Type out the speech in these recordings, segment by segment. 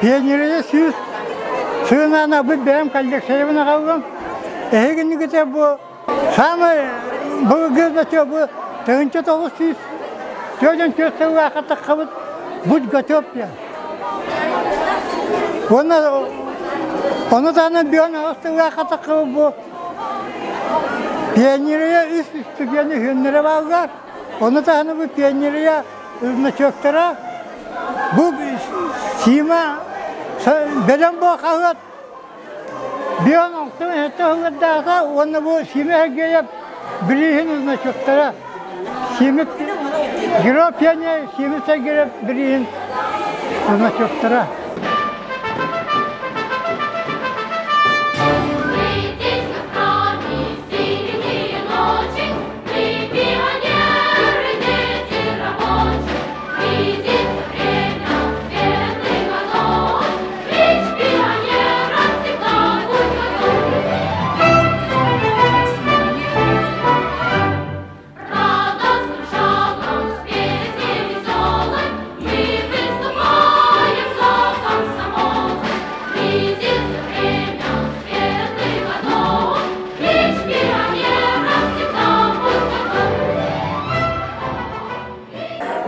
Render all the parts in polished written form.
Пионерия сүүс сыынаана бу бэйэм коллекциябын аҕаллым. Эһигиннигите бу самый былыргы бу 1944 сыллаахха таххабыт будь готов диэн. Уонна ону таһынан бион аҕыс сыллаахха таххабыт бу пионерия үс студены үһүөннэрэ бааллар. Ону таһынан бу пионерия значоктара бу Сима бэлэм буо хаһыат бион алтын эһэтэ ыһыллардаата уонна бу Сима Сергеев бирииһин значоктара Сима Герой пионер Сима Сергеев бирииһин значоктара.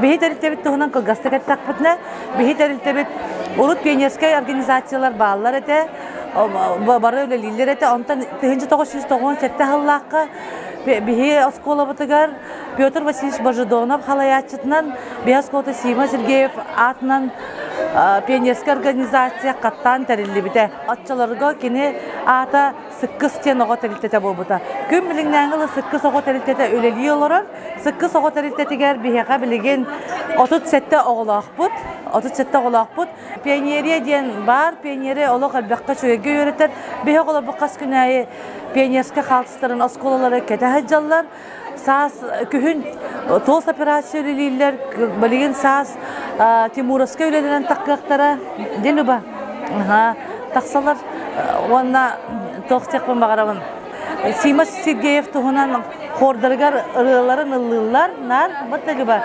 Биһи тэрилтэбит туһунан кылгастык эттэхпитинэ, биһи тэрилтэбит урут пионерскай организациялар бааллар этэ, бары үлэлииллэр этэ. Онтон 1997 сыллаахха биһи оскуолабытыгар Петр Васильевич Божедонов халайааччытынан биһи оскуолата Сима Сергеев аатынан пионерскай организация хаттаан тэриллибитэ. Оччолорго кини аата Сыккыс диэн оҕо тэрилтэтэ буолбута. Күн билиҥнээҥи ыла Сыккыс оҕо тэрилтэтэ үлэлии олорор. Сыккыс оҕо тэрилтэтигэр биһиэхэ билигин 37 оҕолоохпут. 37 оҕолоохпут. Пионерия диэн баар. Пионерия олох элбэххэ үчүгэйгэ үөрэтэр. Биһи оҕолорбут хас күн аайы пионерскай хаалтыстарын оскуолалары кэтэ сылдьаллар. Саас күһүн туос операция үлэлииллэр. Билигин саас Тимуровскай үлэлэнэн таххыахтара. Дин уба. Тахсалар уонна туох диэхпин баҕарабын. Сима Сергеев туһунан хордарыгар ырыаларын ыллыыллар. Наар, баттагыба.